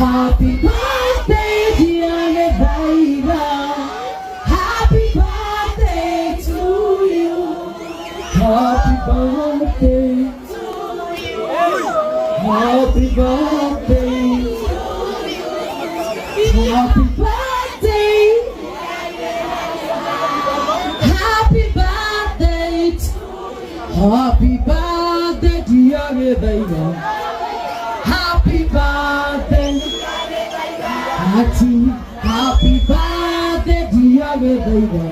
Happy birthday dear Githaiga. Happy birthday to you. Happy birthday. Happy birthday. Happy birthday. Happy birthday. Happy birthday dear Githaiga. Happy birthday. Happy, happy birthday dear Githaiga.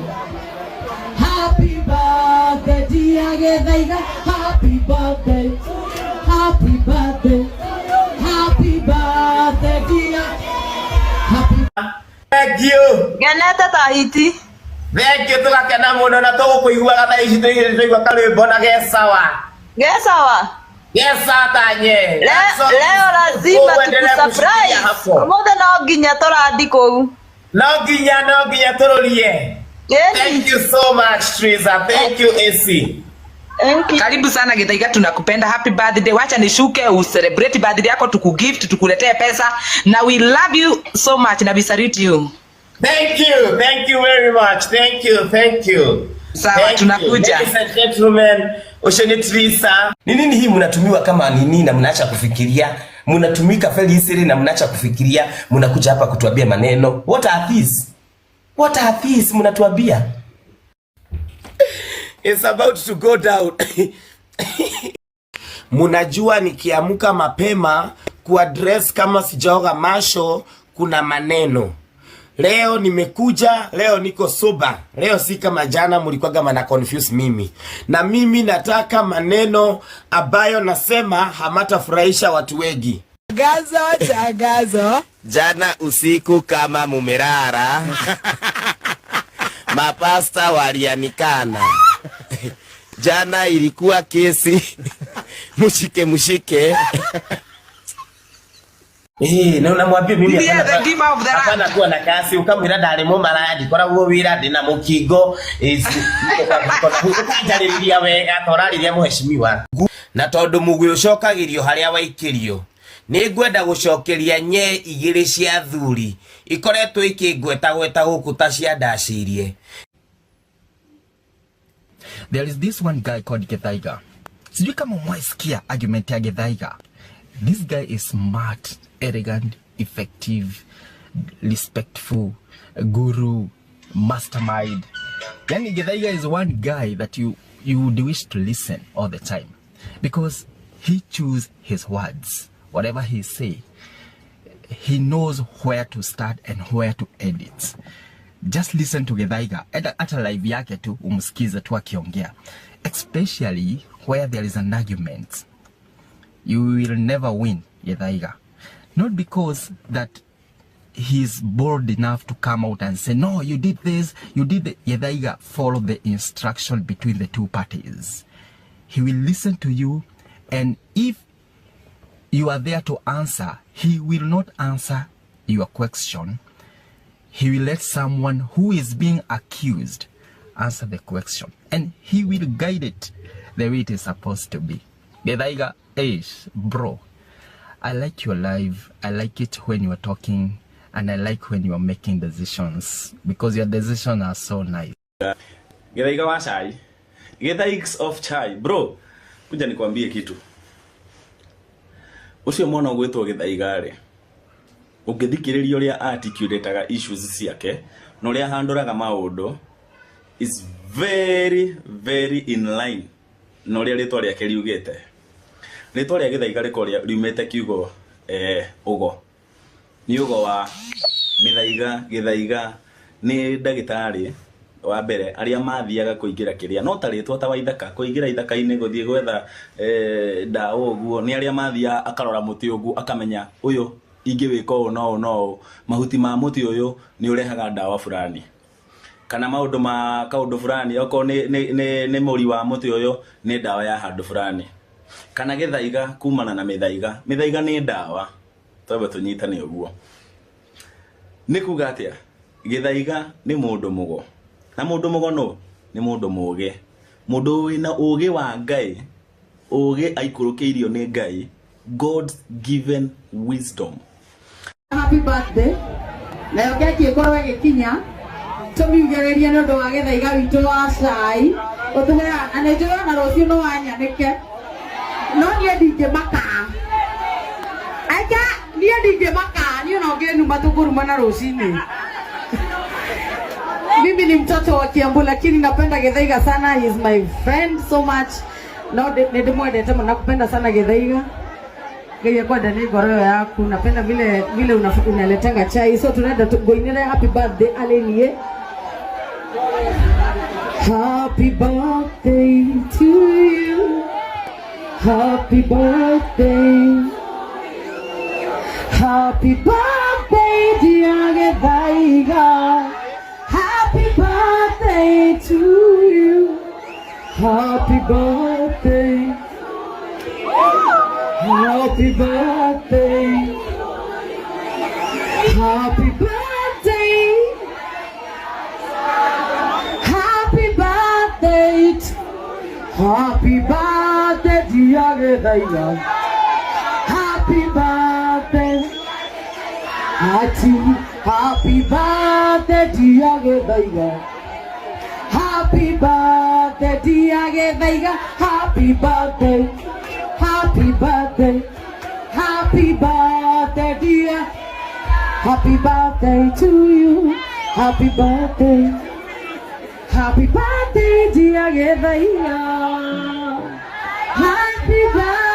Happy birthday dear Githaiga. Happy birthday. Happy birthday. Happy birthday dear. Happy Thank you. Ngenete ta hiti. Thank you, tũgakena mũno na tũgũkũiguaga thaa ici tũigua karwĩmbo na ge sawa. Ge sawa. Ge sawa tanye. Leo lazima tukusurprise. Ũmũthĩ no nginya tũrandi kũu. No nginya tũrũrie. Thank you so much, Teresa. Thank you, AC. Thank you. Karibu sana Githaiga, tunakupenda. Happy birthday. Wacha nishuke ucelebrate birthday yako, tukugift, tukuletee pesa na we love you so much na we salute you. Thank you. Thank you very much. Thank you. Thank you. Sawa, Thank you. tunakuja. Ladies and gentlemen, ũcio nĩ Teresa. Ni nini hii mnatumiwa kama nini na mnaacha kufikiria? Mnatumika very easily na mnaacha kufikiria, mnakuja hapa kutuambia maneno. What are these? What are these mnatuambia? It's about to go down. Munajua nikiamka mapema kuaddress kama sijaoga macho kuna maneno. Leo nimekuja, leo niko sober. Leo si kama jana mlikuwaga mana confuse mimi. Na mimi nataka maneno ambayo nasema hamatafurahisha watu wengi. Tangazo, tangazo. Jana usiku kama mumerara, mapasta walianikana. Jana ilikuwa kesi mushike mushike. Eh, na unamwambia mimi Ndiye hapana the giver of the land. Hapana kuwa na kasi ukamwira ndarĩ mũmaraya ndikoragwo wĩra ndĩna mũkingo ũkanjarĩrĩria wega ta ũrarĩria mũheshimiwa. Na tondũ mũgwĩ ũcokagĩrio harĩa waikĩrio, nĩ ngwenda gũcokeria nye igĩrĩ cia thuri ikoretwo ikĩngwetagweta gũkũ ta cia ndacirie. There is this one guy called Githaiga. Sijui kama umewahi argument ya Githaiga. This guy is smart, elegant, effective, respectful, guru, mastermind. Yani Githaiga is one guy that you would wish to listen all the time because he choose his words. Whatever he say, he knows where to start and where to end it. Just listen to Githaiga. Hata live yake tu umsikize tu akiongea. Especially where there is an argument. You will never win Githaiga. Not because that he's bold enough to come out and say, no, you did this, you did that. Githaiga follow the instruction between the two parties. He will listen to you, and if you are there to answer, he will not answer your question. He will let someone who is being accused answer the question, and he will guide it the way it is supposed to be. Githaiga, eish, bro, I like your life. I like it when you are talking, and I like when you are making decisions, because your decisions are so nice. Githaiga wa chai. Githaigs of chai. Bro, kuja nikwambie kitu. Ucio mwana ũgwĩtwo Githaiga rĩ, ũngĩthikĩrĩria ũrĩa articulataga issues ciake na ũrĩa handũraga maũndũ is very very in line na ũrĩa rĩtwa rĩake riugĩte. Rĩtwa rĩa Githaiga rĩkorwo riumĩte kiugo ũgo. Nĩ ũgo wa mĩthaiga. Gĩthaiga nĩ ndagĩtarĩ wa mbere arĩa mathiaga kũingĩra kĩrĩa no ta rĩtwa ta Waithaka, kũingĩra ithaka-inĩ gũthiĩ gwetha ndawa ũguo. Nĩ arĩa mathiaga akarora mũtĩ ũguo akamenya ũyũ ingĩwĩka ũũ no ũũ no ũũ, mahuti ma mũtĩ ũyũ nĩ ũrehaga ndawa fulani kana maũndũ ma kaũndũ fulani, okorwo nĩ mũri wa mũtĩ ũyũ nĩ ndawa ya handũ fulani. Kana gĩthaiga kumana na mĩthaiga. Mĩthaiga nĩ ndawa, twambe tũnyitane ũguo. Nĩ kuga atĩa? Gĩthaiga nĩ mũndũ mũgo, na mũndũ mũgo no nĩ mũndũ mũgĩ, mũndũ wĩna ũgĩ wa Ngai, ũgĩ aikũrũkĩirio nĩ Ngai, God's given wisdom. Happy birthday nayo keki ĩkorwo ĩgĩkinya tũmiugĩrĩrie nĩ ũndũ wa gĩthaiga witũ wa cai ũtũheaga na nĩ njũĩ ona rũciũ no wanyanĩke no niĩ ndingĩmaka aika niĩ ndingĩmaka niĩ ona ũngĩnuma tũkũrumana rũcinĩ. Mimi ni mtoto wa Kiambu lakini napenda Githaiga sana. He is my friend so much. No nĩ ndĩmwendete mũno, nakupenda sana Githaiga. Ngai akwenda nĩ ngoro ĩyo yaku. Napenda vile vile unaletanga chai. So tunaenda ngũinĩre happy birthday alenie. Happy birthday to you. Happy birthday. Happy birthday dear Githaiga. Happy birthday to you. Happy birthday. Happy birthday. Happy birthday. Happy birthday. Happy birthday dear Githaiga. Happy birthday. Happy, happy birthday dear Githaiga. Happy birthday dear Githaiga. Happy birthday. Happy birthday. Happy birthday dear. Happy birthday to you. Happy birthday. Happy birthday dear Githaiga. Happy birthday.